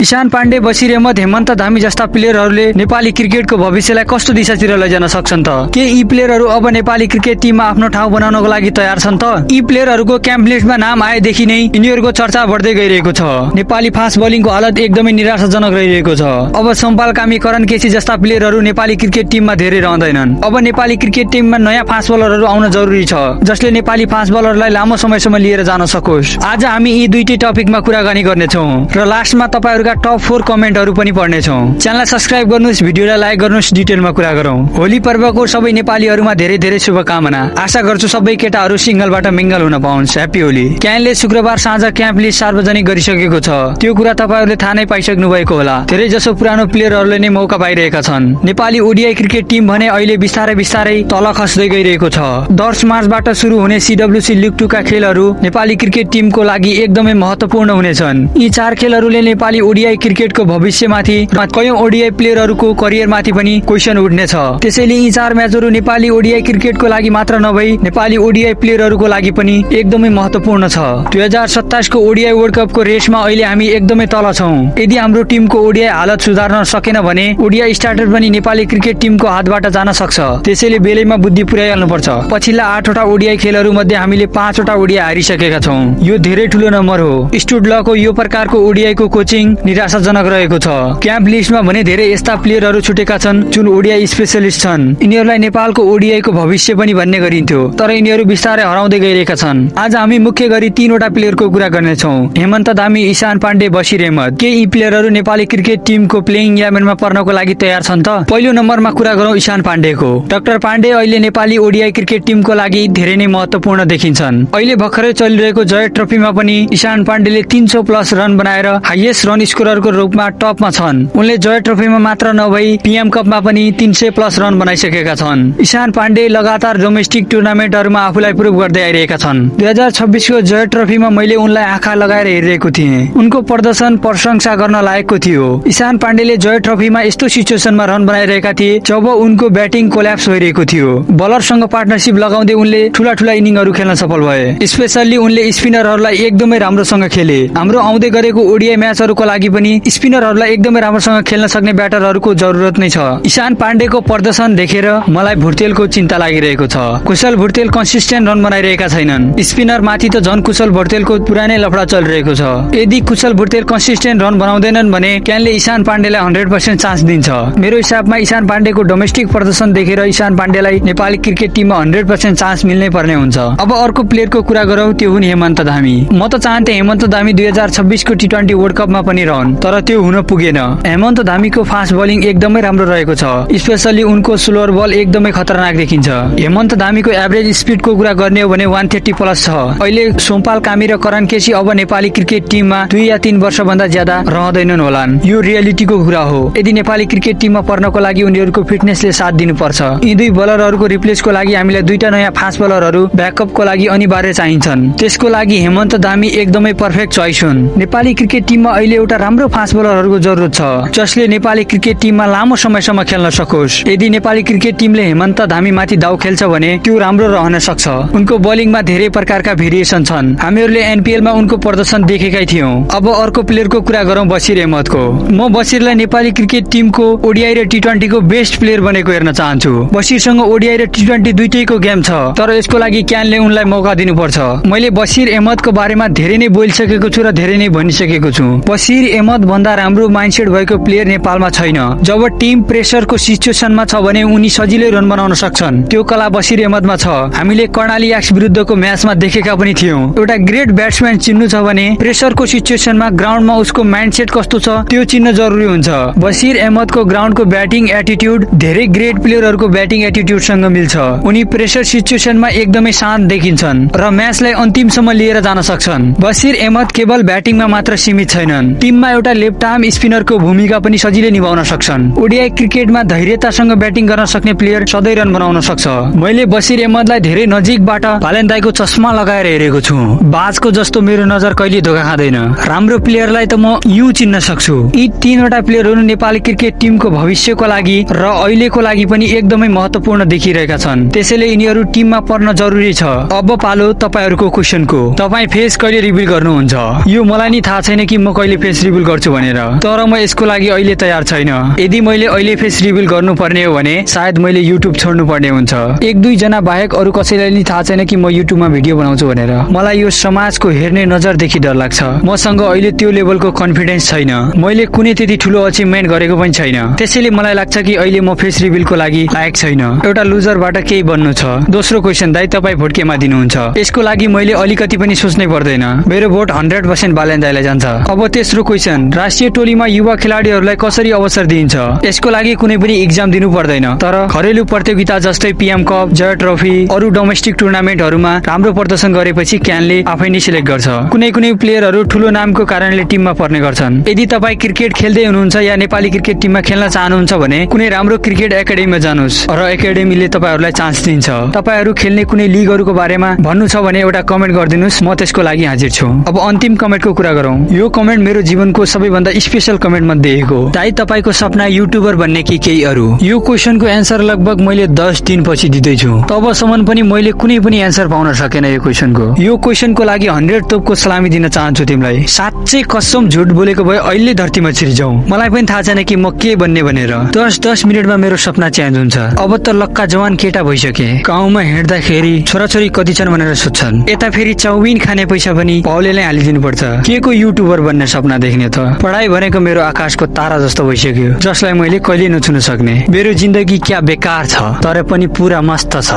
ईशान पाण्डे, बसिर अहमद, हेमन्त धामी जस्ता प्लेयरहरूले नेपाली क्रिकेटको भविष्यलाई कस्तो दिशातिर लैजान सक्छन् त? के यी प्लेयरहरू अब नेपाली क्रिकेट टिममा आफ्नो ठाउँ बनाउनको लागि तयार छन् त? यी प्लेयरहरूको क्याम्प लिस्टमा नाम आएदेखि नै यिनीहरूको चर्चा बढ्दै गइरहेको छ। नेपाली फास्ट बलिङको हालत एकदमै निराशाजनक रहिरहेको छ। अब सम्पाल कामी, करण केसी जस्ता प्लेयरहरू नेपाली क्रिकेट टिममा धेरै रहँदैनन्। अब नेपाली क्रिकेट टिममा नयाँ फास्ट बलरहरू आउन जरुरी छ, जसले नेपाली फास्ट बलरलाई लामो समयसम्म लिएर जान सकोस्। आज हामी यी दुईटै टपिकमा कुराकानी गर्नेछौँ र लास्टमा तपाईहरुका टप 4 कमेन्टहरू पनि पढ्नेछौँ। च्यानललाई सब्स्क्राइब गर्नुस्, भिडियोलाई लाइक गर्नुस्, डिटेलमा कुरा गरौँ। होली पर्वको सबै नेपालीहरूमा धेरै धेरै शुभकामना। आशा गर्छु सबै केटाहरू सिंगलबाट मिंगल हुन पाउन्। ह्यापी होली। क्यानले शुक्रबार साँझ क्याम्प लिस्ट सार्वजनिक गरिसकेको छ। त्यो कुरा तपाईहरुले थाहा नै पाइसक्नु भएको होला। धेरै जसो पुरानो प्लेयरहरूले नै मौका पाइरहेका छन्। नेपाली ओडीआई क्रिकेट टिम भने अहिले बिस्तारै बिस्तारै तल खस्दै गइरहेको छ। 10 मार्चबाट सुरु हुने सीडब्ल्यूसी लिग 2 का खेलहरू नेपाली क्रिकेट टिमको लागि एकदमै महत्त्वपूर्ण हुनेछन्। यी 4 खेलहरूले नेपाली ओडीआई क्रिकेटको भविष्यमाथि र कयौं ओडीआई प्लेयरहरूको करियरमाथि पनि क्वेशन उठ्नेछ। त्यसैले यी 4 म्याचहरू नेपाली ओडीआई क्रिकेटको लागि मात्र नभई नेपाली ओडीआई प्लेयरहरूको लागि पनि एकदमै महत्त्वपूर्ण छ। 2027 को ओडीआई वर्ल्ड कपको रेसमा अहिले हामी एकदमै तल छौं। यदि हाम्रो टिमको ओडीआई हालत सुधार्न सकेन भने ओडीआई स्टार्टर पनि नेपाली क्रिकेट टिमको हातबाट जान सक्छ। त्यसैले बेलैमा बुद्धि पुर्याइहाल्नु पर्छ। पछिल्ला 8 वटा ओडीआई खेलहरू मध्ये हामीले 5 वटा ओडीआई हारिसकेका छौं। यो धेरै ठूलो नम्बर हो। स्टुडलको यो प्रकारको ओडीआई को कोचिङ निराशाजनक रहेको छ। क्याम्प लिस्टमा भने धेरै यस्ता प्लेयरहरू छुटेका छन् जुन ओडीआई स्पेशलिस्ट छन्। यिनीहरूलाई नेपालको ओडीआई को भविष्य पनि भन्ने गरिन्थ्यो, तर यिनीहरू बिस्तारै हराउँदै गइरहेका छन्। आज हामी मुख्य गरी 3 वटा प्लेयरको कुरा गर्नेछौँ। हेमन्त धामी, ईशान पाण्डे, बसिर अहमद। के यी प्लेयरहरू नेपाली क्रिकेट टिमको प्लेइङ 11 मा पर्नको लागि तयार छन् त? पहिलो नम्बरमा कुरा गरौँ ईशान पाण्डेको। डाक्टर पाण्डे अहिले नेपाली ओडीआई क्रिकेट टिमको लागि धेरै नै महत्त्वपूर्ण देखिन्छन्। अहिले भर्खरै चलिरहेको जय ट्रफीमा पनि ईशान पाण्डेले 300 प्लस रन बनाएर हाईएस्ट रन स्कोररको रूपमा टपमा छन्। उनले जय ट्रफीमा मात्र नभई पीएम कपमा पनि 300 प्लस रन बनाइसकेका छन्। ईशान पाण्डे लगातार डोमेस्टिक टुर्नामेन्टहरूमा आफूलाई प्रुभ गर्दै आइरहेका छन्। 2026 को जय ट्रफीमा मैले उनलाई आँखा लगाएर हेरिरहेको थिएँ। उनको प्रदर्शन प्रशंसा गर्न लायकको थियो। ईशान पाण्डेले जय ट्रफीमा यस्तो सिचुएसनमा रन बनाइरहेका थिए जब उनको ब्याटिङ कोल्याप्स भइरहेको थियो। बलरसँग पार्टनरशिप लगाउँदै उनले ठूला ठूला इनिङहरू खेल्न सफल भए। स्पेशली उनले स्पिनरहरूलाई एकदमै राम्रोसँग खेले। हाम्रो आउँदै गरेको ओडीआई म्याचहरूको लागि पनि स्पिनरहरूलाई एकदमै राम्रोसँग खेल्न सक्ने ब्याटरहरूको जरुरत नै छ। ईशान पाण्डेको प्रदर्शन देखेर मलाई भुर्तेलको चिन्ता लागिरहेको छ। कुशल भुर्तेल कन्सिस्टेन्ट रन बनाइरहेका छैनन्। स्पिनर माथि त झन कुशल भुर्तेलको पुरानै लफडा चलिरहेको छ। यदि कुशल भुर्तेल कन्सिस्टेन्ट रन बनाउँदैनन् भने क्यानले ईशान पाण्डेलाई 100% चान्स दिन्छ। मेरो हिसाबमा ईशान पाण्डेको डोमेस्टिक प्रदर्शन देखेर ईशान पाण्डेलाई नेपाली क्रिकेट टिममा 100% चान्स मिल्नै पर्ने हुन्छ। अब अर्को प्लेयरको कुरा गरौँ, त्यो हुन् हेमन्त धामी। म त चाहन्थे हेमन्त धामी 2026 को टी20 वर्ल्ड कपमा पनि रहन्, तर त्यो हुन पुगेन। हेमन्त धामीको फास्ट बलिङ एकदमै राम्रो रहेको छ। स्पेशली उनको स्लोअर बल एकदमै खतरनाक देखिन्छ। हेमन्त धामीको एभरेज स्पिडको कुरा गर्ने हो भने 130 प्लस छ। अहिले सोमपाल कामी र करण केसी अब नेपाली क्रिकेट टिममा 2 या 3 वर्ष भन्दा ज्यादा रहँदैनन् होलान्। यो रियालिटीको कुरा हो। यदि नेपाली क्रिकेट टिममा पर्नको लागि उनीहरूको फिटनेसले साथ दिनुपर्छ। यी दुई बलरहरूको रिप्लेसको लागि हामीलाई 2टा नयाँ फास्ट बलरहरू ब्याकअपको लागि अनिवार्य चाहिन्छन्। त्यसको लागि हेमन्त धामी एकदमै पर्फेक्ट चोइस हुन्। नेपाली क्रिकेट टिममा अहिले एउटा राम्रो फास्ट बलरहरूको जरुरत छ, जसले नेपाली क्रिकेट टिममा लामो समयसम्म खेल्न सकोस्। यदि नेपाली क्रिकेट टिमले हेमन्त धामी माथि दाउ खेल्छ भने त्यो राम्रो रहन सक्छ। उनको बलिङमा धेरै प्रकारका भेरिएसन छन्। हामीहरूले एनपीएलमा उनको प्रदर्शन देखेकै थियौं। अब अर्को प्लेयरको कुरा गरौँ, बसिर अहमदको। म बसिरलाई नेपाली क्रिकेट टिमको ओडीआई र टी20 को बेस्ट प्लेयर बनेको हेर्न चाहन्छु। बसिरसँग ओडीआई र टी20 दुईटैको गेम छ, तर यसको लागि क्यानले उनलाई मौका दिनुपर्छ। मैले बसिर अहमदको बारेमा धेरै नै बोलिसकेको छु र धेरै नै भनिसकेको छु। बसिर अहमद भन्दा राम्रो माइन्डसेट भएको प्लेयर नेपालमा छैन। जब टिम प्रेसरको सिचुएसनमा छ भने उनी सजिलै रन बनाउन सक्छन्। त्यो कला बसिर अहमदमा छ। हामीले कर्णाली याक्स विरुद्धको म्याचमा देखेका पनि थियौं। एउटा ग्रेट ब्याट्सम्यान चिन्नु छ भने प्रेसरको सिचुएसनमा ग्राउन्डमा उसको माइन्डसेट कस्तो छ त्यो चिन्न जरुरी हुन्छ। बसिर अहमदको ग्राउन्डको ब्याटिङ एटिट्युड धेरै ग्रेट प्लेयरहरूको ब्याटिङ एटिट्युडसँग मिल्छ। उनी प्रेसर सिचुएसनमा एकदमै शान्त देखिन्छन् र म्याचलाई अन्तिमसम्म लिएर जान सक्छन्। बसिर अहमद केवल ब्याटिङमा मात्र सीमित छैनन्, टिममा एउटा लेफ्ट आर्म स्पिनरको भूमिका पनि सजिलै निभाउन सक्छन्। ओडीआई क्रिकेटमा धैर्यतासँग ब्याटिङ गर्न सक्ने प्लेयर सधैँ रन बनाउन सक्छ। मैले बसिर अहमदलाई धेरै नजिकबाट भालेन्दाईको चस्मा लगाएर हेरेको छु। बाजको जस्तो मेरो नजर कहिले धोका खाँदैन। राम्रो प्लेयरलाई त म यू चिन्न सक्छु। यी 3 वटा प्लेयरहरू नेपाली क्रिकेट टिमको भविष्यको लागि र अहिलेको लागि पनि एकदमै महत्त्वपूर्ण देखिरहेका छन्। त्यसैले यिनीहरू टिममा पर्न जरुरी छ। अब पालो तपाईहरुको क्वेशनको। तपाई फेस कहिले रिभिल गर्नुहुन्छ? यो मलाई नि थाहा छैन कि म कहिले फेस रिभिल रिभिल गर्छु भनेर, तर म यसको लागि अहिले तयार छैन। यदि मैले अहिले फेस रिभिल गर्नुपर्ने हो भने सायद मैले युट्युब छोड्नु पर्ने हुन्छ। 1-2 जना बाहेक अरू कसैलाई नि थाहा छैन कि म युट्युबमा भिडियो बनाउँछु भनेर। मलाई यो समाजको हेर्ने नजरदेखि डर लाग्छ। मसँग अहिले त्यो लेभलको कन्फिडेन्स छैन। मैले कुनै त्यति ठुलो अचिभमेन्ट गरेको पनि छैन। त्यसैले मलाई लाग्छ कि अहिले म फेस रिभिलको लागि लायक छैन। एउटा लुजरबाट केही बन्नु छ। दोस्रो क्वेशन, दाइ तपाईँ भोट केमा दिनुहुन्छ? यसको लागि मैले अलिकति पनि सोच्नै पर्दैन। मेरो भोट 100% बालेन दाइलाई जान्छ। अब तेस्रो क्वेशन, राष्ट्रिय टोलीमा युवा खेलाडीहरूलाई कसरी अवसर दिइन्छ? यसको लागि कुनै पनि इक्जाम दिनु पर्दैन, तर घरेलु प्रतियोगिता जस्तै पीएम कप, जय ट्रफी, अरू डोमेस्टिक टुर्नामेन्टहरूमा राम्रो प्रदर्शन गरेपछि क्यानले आफै नै सिलेक्ट गर्छ। कुनै कुनै प्लेयरहरू ठूलो नामको कारणले टिममा पर्ने गर्छन्। यदि तपाईँ क्रिकेट खेल्दै हुनुहुन्छ या नेपाली क्रिकेट टिममा खेल्न चाहनुहुन्छ भने कुनै राम्रो क्रिकेट एकाडेमीमा जानुहोस् र एकाडेमीले तपाईँहरूलाई चान्स दिन्छ। तपाईँहरू खेल्ने कुनै लिगहरूको बारेमा भन्नु छ भने एउटा कमेन्ट गरिदिनुस्, म त्यसको लागि हाजिर छु। अब अन्तिम कमेन्टको कुरा गरौँ। यो कमेन्ट मेरो जीवनको सबैभन्दा स्पेशल कमेन्ट मध्ये एक हो। दाइ तपाईँको सपना युट्युबर बन्ने कि केही अरू? यो क्वेशनको एन्सर लगभग मैले 10 दिनपछि दिँदैछु, तबसम्म पनि मैले कुनै पनि एन्सर पाउन सकेन यो क्वेशनको। यो क्वेशनको लागि 100 तोपको सलामी दिन चाहन्छु तिमीलाई। साँच्चै कसम झुट बोलेको भए अहिले धरतीमा छिरिजाऊ। मलाई पनि थाहा छैन कि म के बन्ने भनेर। 10 मिनेटमा मेरो सपना चेन्ज हुन्छ। अब त लक्का जवान केटा भइसके। गाउँमा हिँड्दाखेरि छोराछोरी कति छन् भनेर सोध्छन्। यता फेरि चाउमिन खाने पैसा पनि पाउलेलाई हालिदिनु पर्छ। के को युट्युबर बन्ने सपना देख्ने त? पढाइ भनेको मेरो आकाशको तारा जस्तो भइसक्यो, जसलाई मैले कहिले नछुन सक्ने। मेरो जिन्दगी क्या बेकार छ, तर पनि पुरा मस्त छ।